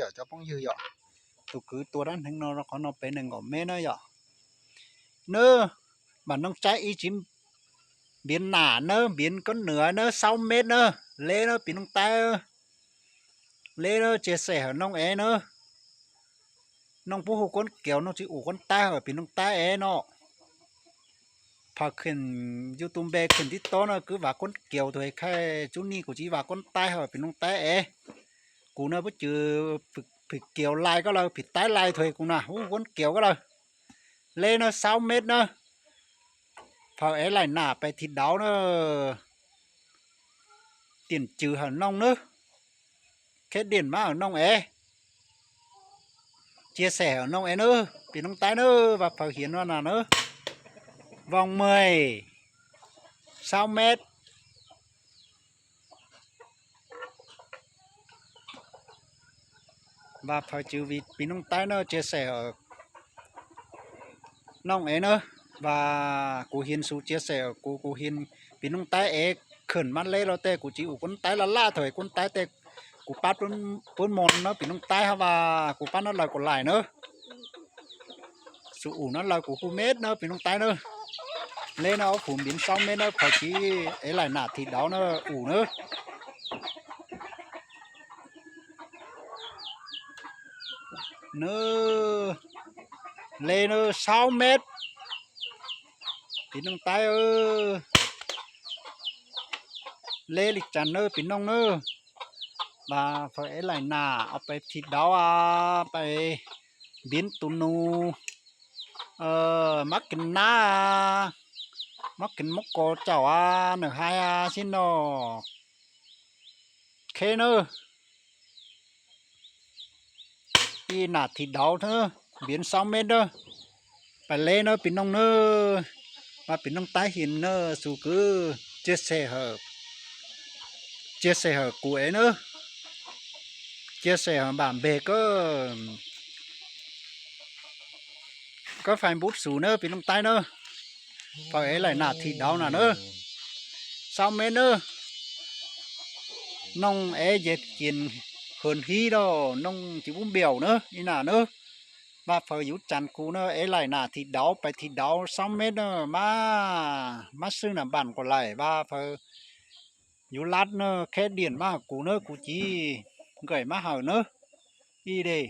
yom cov phooj ywg yom. Tus kwv tua dab hneev no rau qhov no pem nees nkaum mev na yom. Nawb, mam noog tsaib ib tsiv npiav nam nawb, npiav koob nws nawb, saub mev nawb, leb nawb pim noog taib. Leb nawb, cia xem hawm noog ev nawb. Noog pub hu kuab kiaus, noog tsis ua kuab taib hawm pim noog taib ev no. Phaws kheem YouTube npe kheem tib tob no kwv vam kuab kiaus, tus kheej tsub nij kuv tsis vam kuab taib hawm pim noog taib ev. Kuv no puab cws phim kiaus lais koj lawm, phim taib lais thuam kuv na, hu kuab kiaus koj lawm. Leb nawb, saub mev nawb. Phaws ev laim nam pes thim dauv nawb. Tiam cws hawm noog nawb. Kheb diam mab hawm noog ev. Cia xem hawm noog ev nawb pim noog taib nawb, vaj phaws hiav no na nawb. Voos mev, saub mev. Vaj phaws cws pim noog taib nawb, cia xem hawm noog ev nawb. Vas kuv hiav xus cia xem hawm kuv, kuv hiav pim noog taib ev kheem mab leb los tej, kuv tsis ua kuab taib laj laj thaum kuab taib tej, kuv pab puab moos nawb pim noog taib hab, vas kuv pab nab laws kuv lais nawb. Xus ua nab laws kuv hu mev nawb pim noog taib nawb. Leb nawb, ob phuv npiav saub mev nawb, phaws cws ev laim nam thim dauv nawb, ua nawb. Nawb, leb nawb, saub mev. Pim noog taib, leb li cas nawb pim noog nawb. Vas phaws ev laim nam pes thim dauv, pes npiav tus nus, mab kev nab, mab kev muab kos caum, nws hais xib no. Kheb nawb. Ib nam thim dauv nawb, npiav saub mev nawb. Pais leb nawb pim noog nawb. Mas pim noog taib hiav nawb, xus kwv, cia xem hawm kuv ev nawb. Cia xem hawm npam npeg koj, koj fais npub xus nawb pim noog taib nawb. Phaws ev laim nam thim dauv na nawb. Saub mev nawb. Noog ev yev kias hwm hib lawm, noog tsis pub npiaus nawb ib nam nawb. Vaj phaws yuav cas kuv na, ev laim nam thim dauv pes thim dauv saub mev na, mab, mab xwb na npam kuv lais, vaj phaws yuav lab na, kheb diam mab hawm kuv na, kuv cia nkaim mab hawm nawb. Ib de,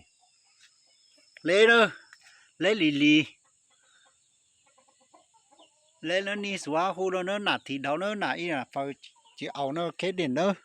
leb nawb, leb li li. Leb nawb, nij xuv hu rau nawb, nam thim dauv nawb, nam ib nam phaws tsis aus na, kheb diam nawb.